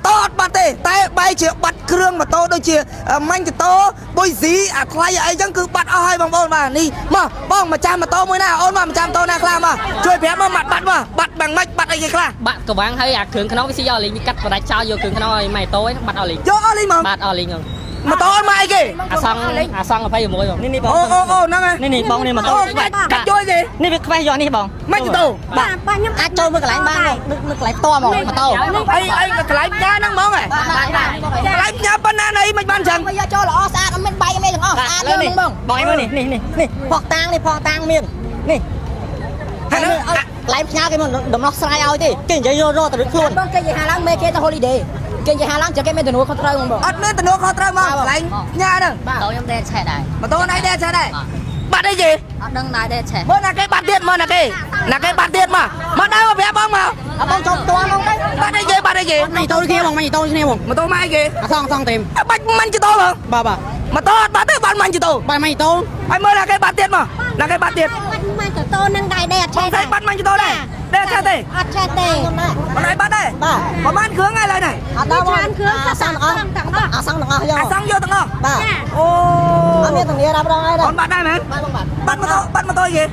ម៉ូតូអត់បាត់ទេតែបែរជាបាត់គ្រឿងម៉ូតូដូចជាម៉ាញ់តូបុយស៊ីអាថ្លៃអីចឹងគឺបាត់អស់ហើយបងប្អូនបាទនេះមកបងម្ចាស់ម៉ូតូមួយណាអូនមកម្ចាស់ម៉ូតូណាខ្លះមកជួយប្រាប់មកបាត់បាត់មកបាត់បាំងម៉េចបាត់អីគេខ្លះ បាក់កវាំងហើយអាគ្រឿងក្នុងវាស៊ីយកលីងកាត់បដាច់ចោលយកគ្រឿងក្នុងឲ្យម៉ែតូឯងបាត់អស់លីង យកអស់លីងមក បាត់អស់លីងហ្នឹង ម៉ូតូអត់មកអីគេ អាសង់អាសង់26បង នេះនេះបង អូអូអូហ្នឹងហើយ នេះនេះបងនេះម៉ូតូ អូកាច់កាច់យកអីគេ នេះវាខ្វេះយកនេះបង ម៉េចទៅ បាទ បាទខ្ញុំ អាចចូលមើលកន្លែងបាននៅកន្លែងផ្ទាល់ហ្មងម៉ូតូ អីអីកន្លែងផ្ញើហ្នឹងហ្មងហ៎ បាទបាទ កន្លែងផ្ញើប៉ុណ្ណាណីមិនបានចឹង មកយកចូលល្អស្អាតអត់មានបែកអីទាំងអស់ស្អាត លើនេះ យើងបង បងឯងមើលនេះនេះនេះនេះផកតាងនេះផកតាងមាននេះ ហើយហ្នឹង កន្លែងផ្ញើគេមកដំណោះស្រាយឲ្យទេគេនិយាយយករកទៅខ្លួន បងគេនិយាយហាឡើងមេគេទៅ holiday គេនិយាយហាឡើងចាំគេមានទំនួលខុសត្រូវបងបង អត់មានទំនួលខុសត្រូវមកកន្លែងផ្ញើហ្នឹង បាទ ខ្ញុំដែរឆេះដែរ ម៉ូតូណៃដែរឆេះដែរបាត់អីគេ អត់ដឹងដែរដែរឆេះ មើលណាគេបាត់ទៀតមើលណាគេណាគេបាត់ទៀតមកមកដើរមកប្រាប់បងមក អត់បងចូលផ្ទាល់ហ្មងទៅ បាត់អីគេបាត់អីគេ ម៉ូតូគ្នាបងម៉ូតូគ្នាបង ម៉ូតូមកអីគេ អសងសងទេ បាច់មិនចតោហ៎ បាទបាទ ម៉ូតូអត់បាត់ទេបាត់មិនចតោ បាយម៉ូតូ ហើយមើលណាគេបាត់ទៀតមកណាគេបាត់ទៀត បាត់មកតូនឹងដែរដែរអត់ ប ឆេះ ងស្រីបាត់មិនចតោដែរដែរឆេះទេ អត់ឆេះទេ បងឯងបាត់ដែរ បាទ ប្រហែលគ្រឿងហើយឡើយនេះ អត់ដល់បង ច្រើនគ្រឿង អាសងទាំងអស់ ទាំងអស់ អាសងទាំងអស់យក អាសង់យកទាំងអស់ បាទ អូ អត់មានធានារ៉ាប់រងអីទេ អូនបាត់ដែរមែន បាទបងបាទ បាត់ម៉ូតូបាត់ម៉ូតូអីគេ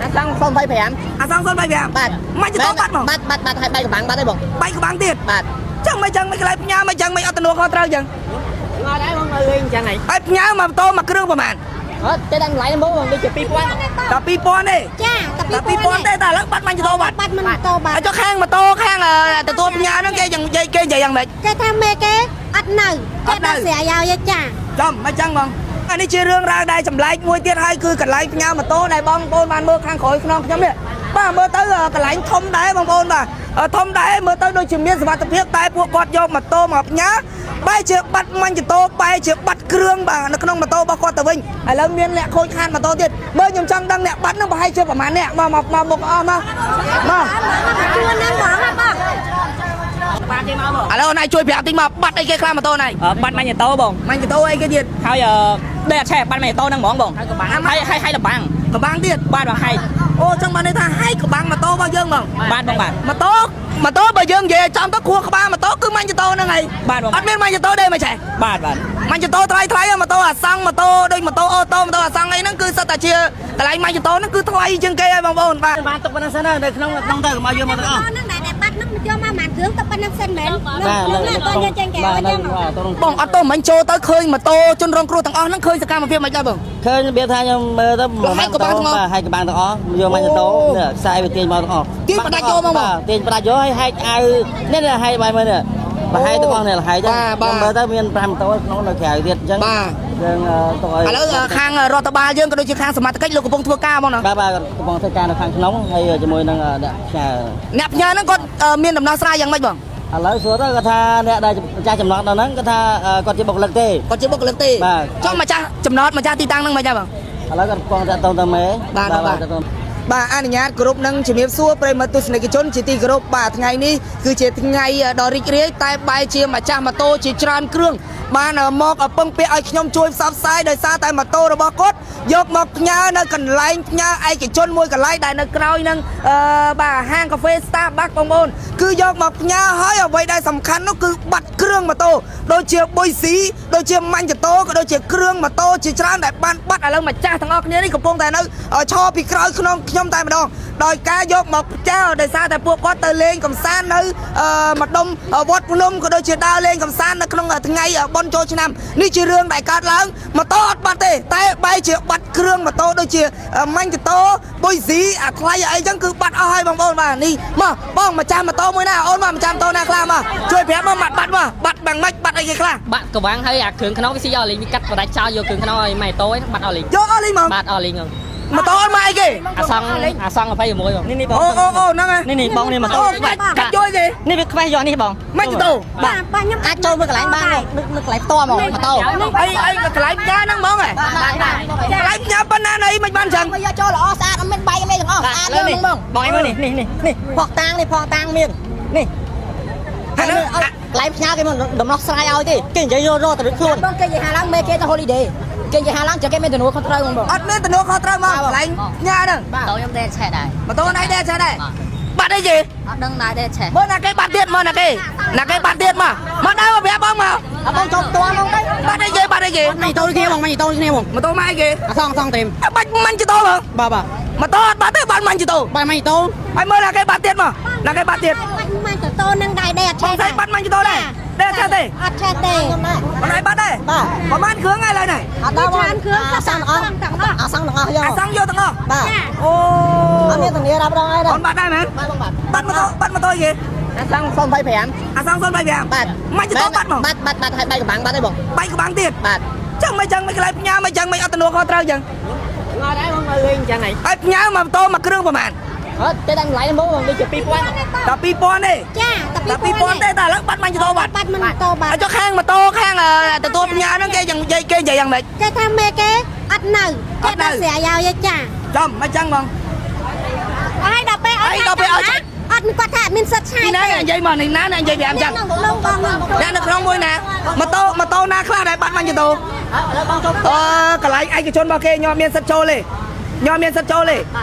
អាសង025 អាសង់035 បាទ មិនចតោបាត់មក បាត់បាត់បាត់ហើយបែកកំបាំងបាត់ហើយបង បែកក្បាំងទៀត បាទ ចឹងមិនចឹងមិនកន្លែងផ្ញើមិនចឹងមិនអត់ទំនួលខុសត្រូវចឹង ងល់ដែរបងនៅលេងអញ្ចឹងហី ហើយផ្ញើមកម៉ូតូមួយគ្រឿងប្រហែល អត់ទេដល់តម្លៃហ្នឹងបងដូចជា2000 តែ2000ទេ ចាតែ តែ2000ទេតែឥឡូវបាត់មាញ់ចតោបាត់ បាត់មិនតូបាត់ ហើយចុះខាងម៉ូតូខាងទទួលផ្ញើហ្នឹងគេយ៉ាងនិយាយគេនិយាយយ៉ាងម៉េច គេថាមេគេអត់នៅ អត់នៅ គេដល់ស្រាយឲ្យចា ចំមិនចឹងបងអានេះជារឿងរ៉ាវដែលចម្លែកមួយទៀតហើយគឺកន្លែងផ្ញើម៉ូតូដែលបងប្អូនបានមើលខាងក្រោយខ្នងខ្ញុំនេះបាទមើលទៅកន្លែងធំដែរបងប្អូនបាទធំដែរមើលទៅដូចជាមានសុវត្ថិភាពតែពួកគាត់យកម៉ូតូមកផ្ញើបែរជាបាត់មាញ់ចតោបែរជាបាត់គ្រឿងបាទនៅក្នុងម៉ូតូរបស់គាត់ទៅវិញឥឡូវមានអ្នកខូចខាតម៉ូតូទៀតមើលខ្ញុំចង់ដឹងអ្នកបាត់ហ្នឹងប្រហែលជាប្រហែលអ្នកមកមកមកមុខអស់មកមក ជួនហ្នឹងបងណាបង ឥឡូវណៃជួយប្រាប់តិចមកបាត់អីគេខ្លះម៉ូតូណៃ បាត់ម៉ាញ់តូបង មាញ់ចតោអីគេទៀត ហើយដែរឆេះបាត់ម៉ែតូហ្នឹងហ្មងបងហើយហើយហើយលបាំង កបាំងទៀត បាទបងហើយ អូចង់បានន័យថាហើយកបាំងម៉ូតូរបស់យើងហ្មង បាទបងបាទ ម៉ូតូម៉ូតូបើយើងនិយាយឲ្យចំទៅខួរក្បាលម៉ូតូគឺម៉ាញ់ចតោហ្នឹងហើយ បាទបង អត់មានម៉ាញ់ចតោទេមិនឆេះ បាទបាទ ម៉ាញ់ចតោថ្លៃថ្លៃម៉ូតូអាសង់ម៉ូតូដូចម៉ូតូអូតូម៉ូតូអាសង់អីហ្នឹងគឺសិតតែជាកន្លែងម៉ាញ់ចតោហ្នឹងគឺថ្លៃជាងគេហើយបងប្អូនបាទ បានទុកប៉ុណ្ណឹងសិននៅក្នុងក្នុងទៅកុំឲ្យយកមកទាំងអស់ ហ្នឹងដែលបាត់ហ្នឹងយកមកប្រហែលគ្រឿងទៅប៉ុណ្្នឹងសិនមែនហ្នឹងហ្នឹងតយើងចេញគេ បាទ ឲ្យចឹង បងអត់ទៅមិនចូលទៅឃើញម៉ូតូជនរងគ្រោះទាំងអស់ហ្នឹងឃើញសកម្មភាពមិនដែរបង ឃើញរបៀបថាខ្ញុំមើលទៅ ហែកក្បាលទាំងអស់ បាទហែកក្បាលទាំងអស់យកមកទៅនេះខ្សែវាទាញមកទាំងអស់ ទាញផ្ដាច់យកមក បាទទាញផ្ដាច់យកហើយហែកអាវនេះនេះហែកបាយមើលនេះបើហែកទាំងអស់នេះហែកចឹង បាទ ខ្ញុំមើលទៅមាន5ម៉ូតូក្នុងនៅក្រៅទៀតអញ្ចឹង បាទ យើងទុកឲ្យ ឥឡូវខាងរដ្ឋបាលយើងក៏ដូចជាខាងសមត្ថកិច្ចលោកកំពុងធ្វើការហ្មងណា បាទបាទកំពុងធ្វើការនៅខាងក្នុងហើយជាមួយនឹងអ្នកផ្ញើ អ្នកផ្ញើហ្នឹងគាត់មានដំណោះស្រាយយ៉ាងម៉េចបង ឥឡូវសួរទៅគាត់ថាអ្នកដែលម្ចាស់ចំណតដល់ហ្នឹងគាត់ថាគាត់ជាបុគ្គលិកទេ គាត់ជាបុគ្គលិកទេ បាទ ចុះម្ចាស់ចំណតម្ចាស់ទីតាំងហ្នឹងមិនដែរបង ឥឡូវគាត់កំពុងតាក់ទងទៅមេ បាទបាទ តាក់ទង បាទអនុញ្ញាតគោរពនឹងជំរាបសួរប្រិយមិត្តទស្សនិកជនជាទីគោរពបាទថ្ងៃនេះគឺជាថ្ងៃដ៏រីករាយតែបែរជាម្ចាស់ម៉ូតូជាច្រើនគ្រឿងបានមកពឹងពាក់ឲ្យខ្ញុំជួយផ្សព្វផ្សាយដោយសារតែម៉ូតូរបស់គាត់យកមកផ្ញើនៅកន្លែងផ្ញើឯកជនមួយកន្លែងដែលនៅក្រោយនឹងបាទហាងកាហ្វេ Starbucks បងប្អូនគឺយកមកផ្ញើហើយអ្វីដែលសំខាន់នោះគឺបាត់គ្រឿងម៉ូតូដូចជាបុយស៊ីដូចជាម៉ាញ់ចតោក៏ដូចជាគ្រឿងម៉ូតូជាច្រើនដែលបានបាត់ឥឡូវម្ចាស់ទាំងអស់គ្នានេះកំពុងតែនៅឈរពីក្រោយខ្នងខ្ញុំតែម្ដងដោយការយកមកផ្ញើដោយសារតែពួកគាត់ទៅលេងកំសាន្តនៅម្ដុំវត្តភ្នំក៏ដូចជាដើរលេងកំសាន្តនៅក្នុងថ្ងៃបុណ្យចូលឆ្នាំនេះជារឿងដែលកើតឡើងម៉ូតូអត់បាត់ទេតែបែរជាបាត់គ្រឿងម៉ូតូដូចជាម៉ាញ់ចតោបុយស៊ីអាថ្លៃអីចឹងគឺបាត់អស់ហើយបងប្អូនបាទនេះមកបងម្ចាស់ម៉ូតូមួយណាអូនមកម្ចាស់ម៉ូតូណាខ្លះមកជួយប្រាប់មកបាត់បាត់មកបាត់បាំងម៉េចបាត់អីគេខ្លះ បាក់កវាំងហើយអាគ្រឿងក្នុងវាស៊ីយកលីងកាត់បដាច់ចោលយកគ្រឿងក្នុងឲ្យម៉ែតូឯងបាត់អស់លីង យកអស់លីងមក បាត់អស់លីងហ្នឹង ម៉ូតូអត់មកអីគេ អាសង់អាសង់26បង នេះនេះបង អូអូអូហ្នឹងហើយ នេះនេះបងនេះម៉ូតូ អូកាច់កាច់យកអីគេ នេះវាខ្វេះយកនេះបង ម៉េចទៅ បាទ បាទខ្ញុំ អាចចូលមើលកន្លែងបាននៅកន្លែងផ្ទាល់ហ្មងម៉ូតូ អីអីកន្លែងផ្ញើហ្នឹងហ្មងហ៎ បាទបាទ កន្លែងផ្ញើប៉ុណ្ណាណីមិនបានចឹង មកយកចូលល្អស្អាតអត់មានបែកអីទាំងអស់ស្អាតយើងបង បងឯងមើលនេះនេះនេះនេះផកតាងនេះផកតាងមាននេះ ហើយហ្នឹង កន្លែងផ្ញើគេមកដំណោះស្រាយឲ្យទេគេនិយាយយករកទៅខ្លួន បងគេនិយាយហាឡើងមេគេទៅ holiday គេនិយាយហាឡើងចាំគេមានទំនួលខុសត្រូវបងបង អត់មានទំនួលខុសត្រូវមកកន្លែងផ្ញើហ្នឹង តូខ្ញុំដែរឆេះដែរ ម៉ូតូណៃដែរឆេះដែរបាត់អីគេ អត់ដឹងដែរដែរឆេះ មើលណាគេបាត់ទៀតមើលណាគេណាគេបាត់ទៀតមកមក អីគេ ម៉ាញ់តូគ្នាបងម៉ាញ់តូគ្នាបង ម៉ូតូម៉ាក់អីគេ អាសងសងទេ បាច់ម៉ាញ់ចតោបង បាទបាទ ម៉ូតូអត់បាត់ទេបាត់ម៉ាញ់ចតោ បាទម៉ាញ់តូ ហើយមើលណាគេបាត់ទៀតមកណាគេបាត់ទៀត បាត់ម៉ាញ់តតូនឹងដែរដែរអត់ បង ឆេះ ស្រីបាត់ម៉ាញ់ចតោដែរដែរឆេះទេ អត់ឆេះទេ បងឯងបាត់ដែរ បាទ ប្រហែលគ្រឿងហើយឡើយនេះ អត់ដល់ ច្រើនគ្រឿង អាសងទាំងអស់ ទាំងអស់ អាសងទាំងអស់យក អាសង់យកទាំងអស់ បាទ អូ អត់មានធានារ៉ាប់រងអីដែរ អូនបាត់ដែរមែន បាទបងបាទ បាត់ម៉ូតូបាត់ម៉ូតូអីគេ អាសង025 អាសង់035 បាទ ម៉ាញ់ចតោបាត់មក បាត់បាត់បាត់ហើយបែកកំបាំងបាត់ហើយបង បាច់ក្បាំងទៀត បាទ ចឹងមិនចឹងមិនកន្លែងផ្ញើមិនចឹងមិនអត់ទំនួលខុសត្រូវចឹង ងត់ដែរបងមើលលេងចឹងហើយ ហើយផ្ញើមកម៉ូតូមួយគ្រឿងប្រហែល អត់ទេដល់តម្លៃហ្នឹងបងដូចជា2000 តែ2000ទេ ចា តែ2000ទេតែឥឡូវបាត់ម៉ាញ់ចតោបាត់ បាត់មិនតូបាត់ ហើយចុះខាងម៉ូតូខាងទទួលផ្ញើហ្នឹងគេយ៉ាងនិយាយគេនិយាយយ៉ាងម៉េច គេថាមេគេអត់នៅ គេ អត់នៅ ដល់ស្រាយឲ្យចា ចំមិនចឹងបង ហើយដល់ពេល ហើយដល់ពេលឲ្យឆែក អត់គាត់ថាអត់មានសិទ្ធឆែក ពីណានិយាយមកនេះណានិយាយប្រាប់ចឹង ក្នុងបង អ្នកនៅក្នុងមួយណាម៉ូតូម៉ូតូណាខ្លះដែលបាត់ម៉ាញ់ចតោ ឥឡូវបងចូល អឺកន្លែងឯកជនរបស់គេខ្ញុំអត់មានសិទ្ធចូលទេខ្ញុំអត់មានសិទ្ធចូលទេ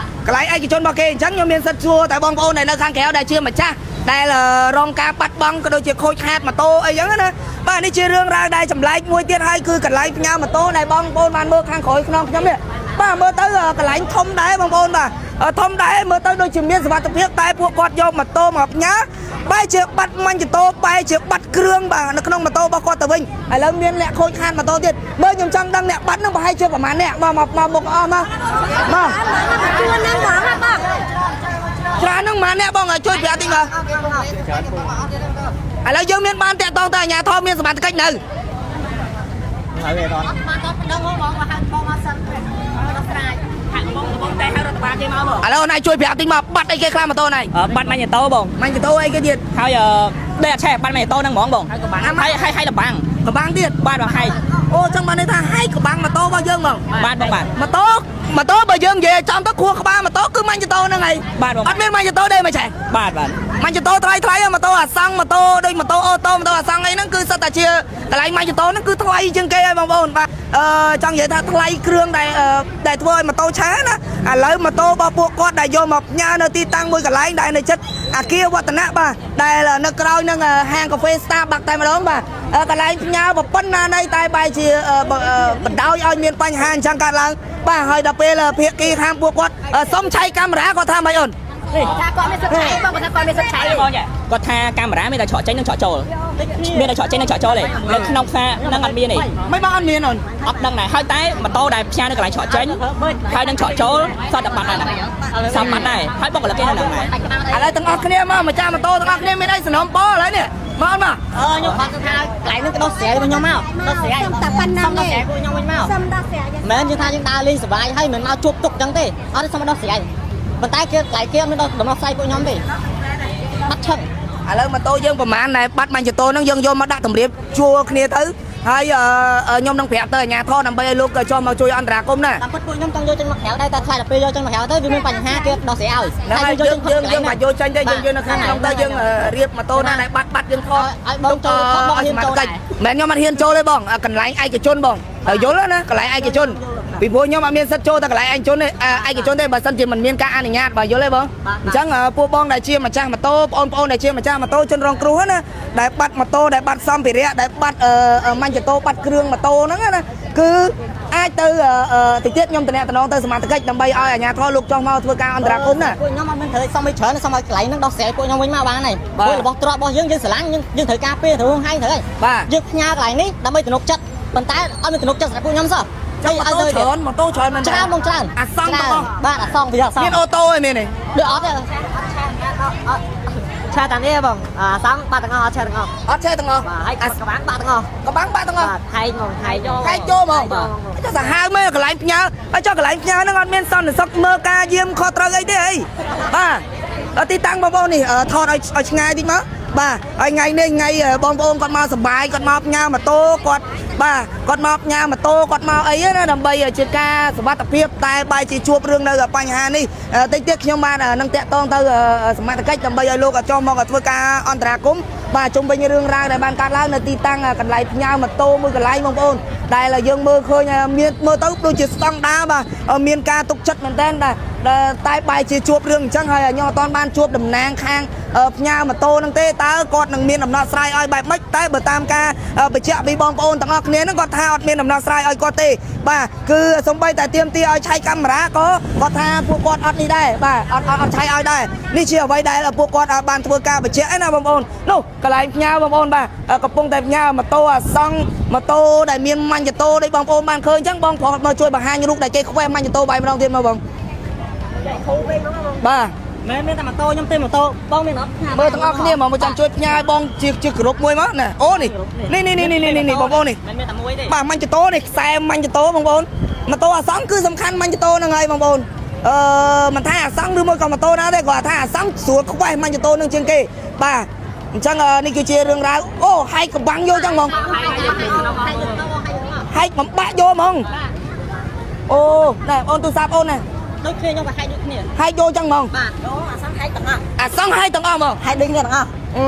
កន្លែងឯកជនរបស់គេអញ្ចឹងខ្ញុំមានសិទ្ធសួរតែបងប្អូនដែលនៅខាងក្រៅដែលជាម្ចាស់ដែលរងការបាត់បង់ក៏ដូចជាខូចខាតម៉ូតូអីចឹងណាបាទនេះជារឿងរ៉ាវដែលចម្លែកមួយទៀតហើយគឺកន្លែងផ្ញើម៉ូតូដែលបងប្អូនបានមើលខាងក្រោយខ្នងខ្ញុំនេះបាទមើលទៅកន្លែងធំដែរបងប្អូនបាទធំដែរមើលទៅដូចជាមានសុវត្ថិភាពតែពួកគាត់យកម៉ូតូមកផ្ញើបែរជាបាត់ម៉ាញ់ចតោបែរជាបាត់គ្រឿងបាទនៅក្នុងម៉ូតូរបស់គាត់ទៅវិញឥឡូវមានអ្នកខូចខាតម៉ូតូទៀតមើលខ្ញុំចង់ដឹងអ្នកបាត់ហ្នឹងប្រហែលជាប្រហែលអ្នកមកមកមកមុខអស់មកមក ជួនហ្នឹងបងណាបង ច្រើនហ្នឹងប្រហែលអ្នកបងឲ្យជួយប្រាប់តិចមកឥឡូវយើងមានបានតាក់តងទៅអាជ្ញាធរមានសមត្ថកិច្ចនៅ ហើយវាដល់ បានតដឹងបងមកហៅបងមកសិនដោះស្រាយ ហាក់បងបងតែហៅរដ្ឋបាលគេមកបង ឥឡូវអូនឯងជួយប្រាប់តិចមកបាត់អីគេខ្លះម៉ូតូណៃ បាត់ម៉ាញ់តោបង ម៉ាញ់ចតោអីគេទៀត ហើយដេកអត់ឆេះបាត់ម៉ាញ់តោហ្នឹងហ្មងបងហើយហើយហើយលបាំង កបាំងទៀត បាទបងហើយ អូចង់បានន័យថាហើយកបាំងម៉ូតូរបស់យើងហ្មង បាទបងបាទ ម៉ូតូម៉ូតូបើយើងនិយាយចំទៅខួរក្បាលម៉ូតូគឺម៉ាញ់ចតោហ្នឹងឯង បាទបង អត់មានម៉ាញ់ចតោទេមិនឆេះ បាទបាទ ម៉ាញ់ចតោថ្លៃថ្លៃម៉ូតូអាសង់ម៉ូតូដូចម៉ូតូអូតូម៉ូតូអាសង់អីហ្នឹងគឺសិតតែជាកន្លែងម៉ាញ់ចតោហ្នឹងគឺថ្លៃជាងគេហើយបងប្អូនបាទអឺចង់និយាយថាថ្លៃគ្រឿងដែលដែលធ្វើឲ្យម៉ូតូឆាណាឥឡូវម៉ូតូរបស់ពួកគាត់ដែលយកមកផ្ញើនៅទីតាំងមួយកន្លែងដែលនៅចិត្តអាគារវឌ្ឍនៈបាទដែលនៅក្រោយនឹងហាងកាហ្វេ Starbucks តែម្ដងបាទកន្លែងផ្ញើប្រប៉ុណ្ណាណីតែបែរជាបណ្ដោយឲ្យមានបញ្ហាអញ្ចឹងកើតឡើងបាទហើយដល់ពេលភាគីខាងពួកគាត់សុំឆែកកាមេរ៉ាគាត់ថាម៉េចអូន ថាគាត់មានសិទ្ធឆែកបងគាត់ថាគាត់មានសិទ្ធឆែក បងគាត់ថាកាមេរ៉ាមានតែឆក់ចេញនិងឆក់ចូលមានតែឆក់ចេញនិងឆក់ចូលទេនៅក្នុងផ្សារហ្នឹងអត់មានទេ មិនបងអត់មានអូន អត់ដឹងដែរហើយតែម៉ូតូដែលផ្ញើនៅកន្លែងឆក់ចេញហើយនឹងឆក់ចូលសតតែបាត់ដែរសតបាត់ដែរហើយបុគ្គលិកគេនៅហ្នឹងដែរ ឥឡូវទាំងអស់គ្នាមកម្ចាស់ម៉ូតូទាំងអស់គ្នាមានអីសំណូមពរឥឡូវនេះមកអូនមក អឺខ្ញុំគាត់ថាកន្លែងហ្នឹងក៏ដោះស្រាយរបស់ខ្ញុំមកដោះស្រាយ សុំតែប៉ុណ្ណឹងទេ សុំដោះស្រាយពួកខ្ញុំវិញមក សុំដោះស្រាយ មិនយើងថាយើងដើរលេងសប្បាយហើយមិនមកជួបទុកចឹងទេអត់ទេសុំដោះស្រាយប៉ុន្តែគេកន្លែងគេអត់មានដំណោះស្រាយពួកខ្ញុំទេបាត់ឈឹង ឥឡូវម៉ូតូយើងប្រហែលដែរបាត់បាញ់ចតោហ្នឹងយើងយកមកដាក់តម្រៀបជួលគ្នាទៅហើយខ្ញុំនឹងប្រាប់ទៅអាជ្ញាធរដើម្បីឲ្យលោកចុះមកជួយអន្តរាគមន៍ណា តាមពិតពួកខ្ញុំចង់យកចេញមកក្រៅដែរតែខ្លាចដល់ពេលយកចេញមកក្រៅទៅវាមានបញ្ហាគេដោះស្រាយឲ្យ ហ្នឹងហើយយើងយើងយើងបាច់យកចេញទេយើងយកនៅខាងក្នុងទៅយើងរៀបម៉ូតូណាដែលបាត់បាត់យើងថត ឲ្យបងចូលថតបងហ៊ានចូលដែរ មិនខ្ញុំអត់ហ៊ានចូលទេបងកន្លែងឯកជនបងហើយយល់ណាកន្លែងឯកជនពីព្រោះខ្ញុំអត់មានសិទ្ធចូលតែកន្លែងឯកជនទេឯកជនទេបើសិនជាមិនមានការអនុញ្ញាតបើយល់ទេបងអញ្ចឹងពួកបងដែលជាម្ចាស់ម៉ូតូបងប្អូនដែលជាម្ចាស់ម៉ូតូជនរងគ្រោះណាដែលបាត់ម៉ូតូដែលបាត់សម្ភារៈដែលបាត់ម៉ាញ់ចតោបាត់គ្រឿងម៉ូតូហ្នឹងណាគឺអាចទៅតិចទៀតខ្ញុំតំណតំណងទៅសមាជិកដើម្បីឲ្យអាជ្ញាធរលោកចុះមកធ្វើការអន្តរាគមន៍ណា ពួកខ្ញុំអត់មានត្រូវសុំឲ្យច្រើនសុំឲ្យកន្លែងហ្នឹងដោះស្រាយពួកខ្ញុំវិញមកបានហើយព្រោះរបស់ទ្រព្យរបស់យើងយើងស្រឡាញ់យើងយើងត្រូវការពារត្រូវហង្ហែងត្រូវហើយយើងផ្ញើកន្លែងនេះដើម្បីទំនុកចិត្តប៉ុន្តែអត់មានទំនុកចិត្តសម្រាប់ពួកខ្ញុំសោះ ចាំម៉ូតូច្រើនម៉ូតូច្រើនមែន ច្រើនបងច្រើន អាសង់ទាំងអស់ បាទអាសង់វាអាសង់ មានអូតូឯមានទេ ដូចអត់ទេឆាតានេះបងអាសង់បាត់ទាំងអស់អត់ឆាទាំងអស់ អត់ចេះទាំងអស់ បាទហើយកបាំងបាត់ទាំងអស់ កបាំងបាក់ទាំងអស់ បាទហែកហ្មងហែកយក ហែកចូលហ្មងចុះសាហាវមែនកន្លែងផ្ញើហើយចុះកន្លែងផ្ញើហ្នឹងអត់មានសន្តិសុខមើលការយាមខុសត្រូវអីទេអីបាទទីតាំងបងប្អូននេះថតឲ្យឲ្យឆ្ងាយតិចមកបាទហើយថ្ងៃនេះថ្ងៃបងប្អូនគាត់មកសប្បាយគាត់មកផ្ញើម៉ូតូគាត់បាទគាត់មកផ្ញើម៉ូតូគាត់មកអីណាដើម្បីជាការសុវត្ថិភាពតែបែរជាជួបរឿងនៅបញ្ហានេះតិចទៀតខ្ញុំបាននឹងតាក់ទងទៅសមត្ថកិច្ចដើម្បីឲ្យលោកចុះមកធ្វើការអន្តរាគមន៍បាទជុំវិញរឿងរ៉ាវដែលបានកើតឡើងនៅទីតាំងកន្លែងផ្ញើម៉ូតូមួយកន្លែងបងប្អូន ដែលយើងមើលឃើញមានមើលទៅដូចជាស្តង់ដារបាទមានការទុកចិត្តមែនតើដែរតែបែរជាជួបរឿងអញ្ចឹងហើយខ្ញុំអត់ទាន់បានជួបតំណាងខាងផ្ញើម៉ូតូហ្នឹងទេតើគាត់នឹងមានដំណោះស្រាយឲ្យបែបម៉េចតែបើតាមការបញ្ជាក់ពីបងប្អូនទាំងអស់គ្នាហ្នឹងគាត់ថាអត់មានដំណោះស្រាយឲ្យគាត់ទេបាទគឺសំបីតែទៀមទាឲ្យឆែកកាមេរ៉ាក៏គាត់ថាពួកគាត់អត់នេះដែរបាទអត់អត់ឆែកឲ្យដែរនេះជាអ្វីដែលពួកគាត់បានធ្វើការបញ្ជាក់ណាបងប្អូននោះកន្លែងផ្ញើបងប្អូនបាទកំពុងតែផ្ញើម៉ូតូអាសង់ម៉ូតូដែលមានម៉ាញ់ចតោដូចបងប្អូនបានឃើញអញ្ចឹងបងប្រុសមកជួយបង្ហាញរូបដែលគេខ្វេះម៉ាញ់ចតោបាយម្ដងទៀតមកបងបាទ មែនមានតែម៉ូតូខ្ញុំទេម៉ូតូបងមានអត់ មើលទាំងអស់គ្នាមកចាំជួយផ្ញើឲ្យបងជាជាក្រុមមួយមកណាអូនេះនេះនេះនេះនេះនេះបងប្អូននេះ មិនមានតែមួយទេ បាទម៉ាញ់ចតោនេះខ្សែម៉ាញ់ចតោបងប្អូនម៉ូតូអាសង់គឺសំខាន់ម៉ាញ់ចតោហ្នឹងហើយបងប្អូនអឺមិនថាអាសង់ឬមួយក៏ម៉ូតូណាទេគាត់ថាអាសង់ស្រួលខ្វេះម៉ាញ់ចតោនឹងជាងគេបាទអញ្ចឹងនេះគឺជារឿងរ៉ាវអូហែកកំបាំងយកចឹងហ្មងហែកបំបាក់យកហ្មងអូណែអូនទូរស័ព្ទអូនណែ ដូចគ្នាខ្ញុំក៏ហែកដូចគ្នា ហែកយកចឹងហ្មង បាទអូអាសង្ហែកទាំងអស់ អាសង់ហែកទាំងអស់ហ្មង ហែកដូចគ្នាទាំងអស់ អឺ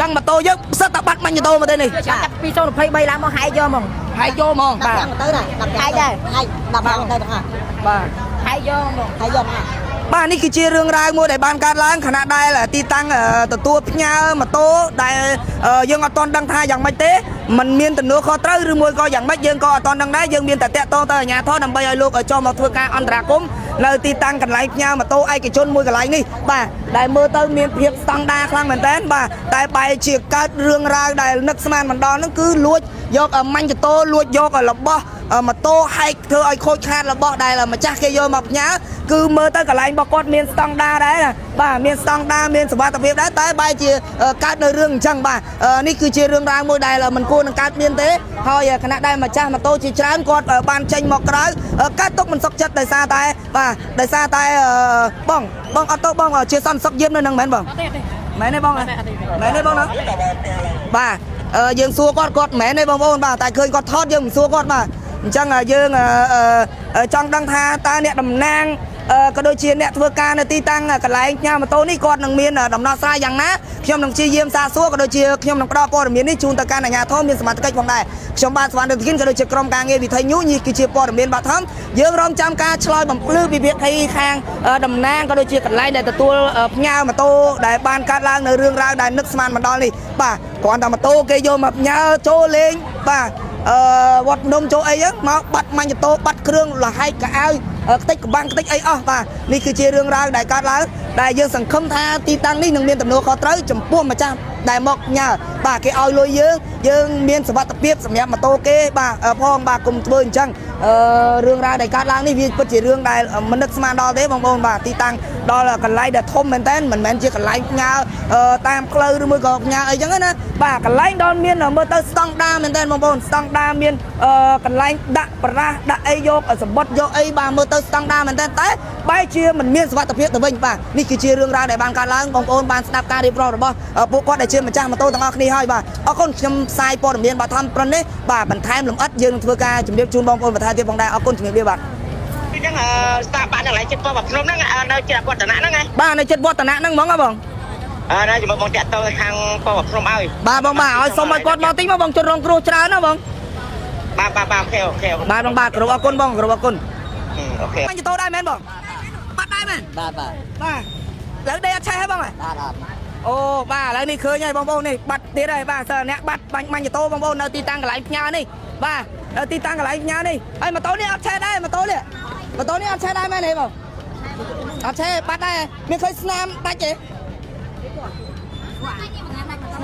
ចឹងម៉ូតូយើងសិតតែបាត់ម៉ាញ់ម៉ូតូមកទេនេះ ចាប់2023ឡើងមកហែកយកហ្មង ហែកយកហ្មងបាទ 15ទៅដែរ15ហែកដែរហែក15ទៅទាំងអស់ បាទ ហែកយកហ្មង ហែកយកទាំងអស់ បាទនេះគឺជារឿងរ៉ាវមួយដែលបានកើតឡើងខណៈដែលទីតាំងទទួលផ្ញើម៉ូតូដែលយើងអត់ទាន់ដឹងថាយ៉ាងម៉េចទេมันមានទំនួលខុសត្រូវឬមួយក៏យ៉ាងម៉េចយើងក៏អត់ទាន់ដឹងដែរយើងមានតែតាក់ទងទៅអាជ្ញាធរដើម្បីឲ្យលោកចុះមកធ្វើការអន្តរាគមន៍នៅទីតាំងកន្លែងផ្ញើម៉ូតូឯកជនមួយកន្លែងនេះបាទដែលមើលទៅមានភាពស្តង់ដារខ្លាំងមែនតើបាទតែបែរជាកើតរឿងរ៉ាវដែលនឹកស្មានមិនដល់ហ្នឹងគឺលួចយកម៉ាញ់ម៉ូតូលួចយករបស់ម៉ូតូហែកធ្វើឲ្យខូចខាតរបស់ដែលម្ចាស់គេយកមកផ្ញើគឺមើលទៅកន្លែងរបស់គាត់មានស្តង់ដារដែរណាបាទមានស្តង់ដារមានសុវត្ថិភាពដែរតែបែរជាកើតនៅរឿងអញ្ចឹងបាទនេះគឺជារឿងរ៉ាវមួយដែលមិនគួរនឹងកើតមានទេហើយខណៈដែលម្ចាស់ម៉ូតូជាច្រើនគាត់បានចេញមកក្រៅកើតទុកមិនសុខចិត្តដោយសារតែបាទដោយសារតែបងបងអត់ទៅបងជាសន្តិសុខយាមនៅនឹងមែនបងមែនទេបងមែនទេបងណាបាទយើងសួរគាត់គាត់មិនមែនទេបងប្អូនបាទតែឃើញគាត់ថតយើងមិនសួរគាត់បាទអញ្ចឹងយើងចង់ដឹងថាតើអ្នកតំណាងក៏ដូចជាអ្នកធ្វើការនៅទីតាំងកន្លែងផ្ញើម៉ូតូនេះគាត់នឹងមានដំណោះស្រាយយ៉ាងណាខ្ញុំនឹងព្យាយាមសាកសួរក៏ដូចជាខ្ញុំនឹងផ្ដល់ព័ត៌មាននេះជូនទៅកាន់អាជ្ញាធរមានសមត្ថកិច្ចផងដែរខ្ញុំបាទសវណ្ណរិទ្ធិក៏ដូចជាក្រុមការងារវិថីញូនេះគឺជាព័ត៌មានបឋមយើងរងចាំការឆ្លើយបំភ្លឺពីភាគីខាងតំណាងក៏ដូចជាកន្លែងដែលទទួលផ្ញើម៉ូតូដែលបានកើតឡើងនៅរឿងរ៉ាវដែលនឹកស្មានមិនដល់នេះបាទគ្រាន់តែម៉ូតូគេយកមកផ្ញើចូលលេងបាទអឺវត្តភ្នំចូលអីហ្នឹងមកបាត់ម៉ាញ់ម៉ូតូបាត់គ្រឿងលហែកកៅអៅខ្ទេចកំបាំងខ្ទេចអីអស់បាទនេះគឺជារឿងរ៉ាវដែលកើតឡើងដែលយើងសង្ឃឹមថាទីតាំងនេះនឹងមានទំនួលខុសត្រូវចំពោះម្ចាស់ដែលមកផ្ញើបាទគេឲ្យលុយយើងយើងមានសុវត្ថិភាពសម្រាប់ម៉ូតូគេបាទផងបាទគុំធ្វើអញ្ចឹងអឺរឿងរ៉ាវដែលកើតឡើងនេះវាពិតជារឿងដែលមិននឹកស្មានដល់ទេបងប្អូនបាទទីតាំងដល់កន្លែងដែលធំមែនតើមិនមែនជាកន្លែងផ្ញើតាមផ្លូវឬមួយក៏ផ្ញើអីចឹងណាបាទកន្លែងដល់មានមើលទៅស្តង់ដាមែនតើបងប្អូនស្តង់ដាមានកន្លែងដាក់ប្រាស់ដាក់អីយកសម្បត្តិយកអីបាទមើលទៅស្តង់ដាមែនតើតែបែរជាមិនមានសុវត្ថិភាពទៅវិញបាទនេះគឺជារឿងរ៉ាវដែលបានកើតឡើងបងប្អូនបានស្ដាប់ការរៀបរាប់របស់ពួកគាត់ដែលជាម្ចាស់ម៉ូតូទាំងអស់គ្នាហើយបាទអរគុណខ្ញុំផ្សាយព័ត៌មានបឋមប៉ុណ្ណេះបាទបន្ថែមលម្អិតយើងនឹងធ្វើការជម្រាបជូនបងប្អូនបន្ថែមទៀតផងដែរអរគុណជំរាបលាបាទ អញ្ចឹងស្ថាប័នកន្លែងចិត្តវត្តភ្នំហ្នឹងនៅចិត្តវឌ្ឍនៈហ្នឹងណា បាទនៅចិត្តវឌ្ឍនៈហ្នឹងហ្មងហ៎បង អើណាជាមួយបងតាក់ទៅខាងពណ៌ភ្នំឲ្យ បាទបងបាទឲ្យសុំឲ្យគាត់មកតិចមកបងជនរងគ្រោះច្រើនណាបង បាទបាទបាទ OK OK បាទបងបាទគ្រប់អរគុណបងគ្រប់អរគុណ OK បាញ់តោដែរមែនបងបាត់ដែរមែន បាទបាទ បាទឥឡូវដេកអត់ឆេះហ៎បង បាទអត់ អូបាទឥឡូវនេះឃើញហើយបងប្អូននេះបាត់ទៀតហើយបាទសើអ្នកបាត់បាញ់បាញ់តោបងប្អូននៅទីតាំងកន្លែងផ្ញើនេះបាទនៅទីតាំងកន្លែងផ្ញើនេះហើយម៉ូតូនេះអត់ឆេះដែរម៉ូតូនេះម៉ូតូនេះអត់ឆេះដែរមែនទេបងអត់ឆេះបាត់ដែរមានឃើញស្នាមដាច់ទេ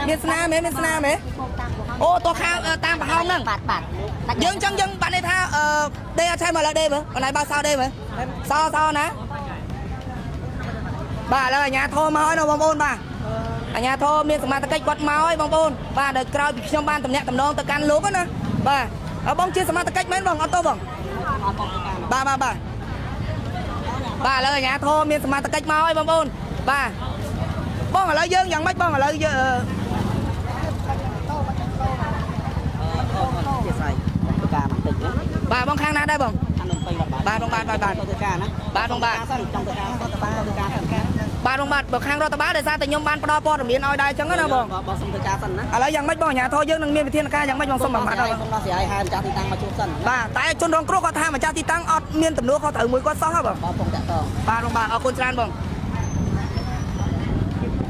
មានស្នាមទេមានស្នាមទេអូតោះខាតាមប្រហោងហ្នឹង បាទបាទ យើងចឹងយើងបានន័យថាអឺដេអត់ឆេះមកលើដេមើលបន្លែបើសោដេមើលសោសោណាបាទឥឡូវអាញាធរមកហើយណាបងប្អូនបាទអាញាធរមានសមត្ថកិច្ចគាត់មកហើយបងប្អូនបាទដល់ក្រោយពីខ្ញុំបានតំណាក់តំណងទៅកាន់លោកណាបាទបងជាសមត្ថកិច្ចមែនបងអត់ទៅបងបាទបាទបាទបាទឥឡូវអាញាធរមានសមត្ថកិច្ចមកហើយបងប្អូនបាទបងឥឡូវយើងយ៉ាងម៉េចបងឥឡូវយើង ជាស្រ័យធ្វើការបន្តិចណា បាទបងខាងណាដែរបង ខាងនំពេញបាទ បាទបងបាទបាទបាទ ទៅធ្វើការណា បាទបងបាទ សិនចង់ធ្វើការទៅបានធ្វើការសិន បាទបងបាទបើខាងរដ្ឋបាលដោយសារតែខ្ញុំបានផ្ដល់ព័ត៌មានឲ្យដែរអញ្ចឹងណាបង បងសុំធ្វើការសិនណា ឥឡូវយ៉ាងម៉េចបងអាជ្ញាធរយើងនឹងមានវិធានការយ៉ាងម៉េចបងសុំបំផាត់ដល់ សុំដោះស្រាយឲ្យម្ចាស់ទីតាំងមកជួបសិន បាទតែជនរងគ្រោះគាត់ថាម្ចាស់ទីតាំងអត់មានទំនួលខុសត្រូវមួយគាត់សោះហ៎បង បងពងតាក់តង បាទបងបាទអរគុណច្រើនបង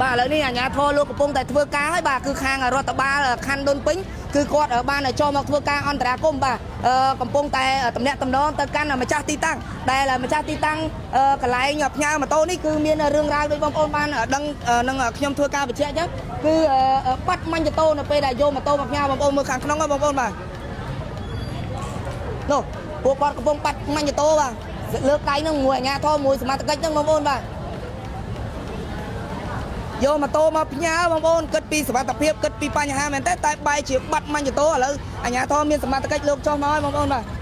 បាទឥឡូវនេះអាជ្ញាធរលោកកំពុងតែធ្វើការហើយបាទគឺខាងរដ្ឋបាលខណ្ឌដូនពេញគឺគាត់បានចូលមកធ្វើការអន្តរាគមន៍បាទកំពុងតែតំណាក់តំណងទៅកាន់ម្ចាស់ទីតាំងដែលម្ចាស់ទីតាំងកន្លែងផ្ញើម៉ូតូនេះគឺមានរឿងរ៉ាវដូចបងប្អូនបានដឹងនឹងខ្ញុំធ្វើការបញ្ជាក់អញ្ចឹងគឺបាត់ម៉ាញ់ម៉ូតូនៅពេលដែលយកម៉ូតូមកផ្ញើបងប្អូនមើលខាងក្នុងបងប្អូនបាទនោះពួកគាត់កំពុងបាត់ម៉ាញ់ម៉ូតូបាទលើកដៃនឹងមួយអាជ្ញាធរមួយសមត្ថកិច្ចនឹងបងប្អូនបាទ យកម៉ូតូមកផ្ញើបងប្អូនគិតពីសុវត្ថិភាពគិតពីបញ្ហាមែនទេតែបែរជាបាត់ម៉ាញ់ម៉ូតូឥឡូវអាជ្ញាធរមានសមត្ថកិច្ចលោកចុះមកហើយបងប្អូនបាទ។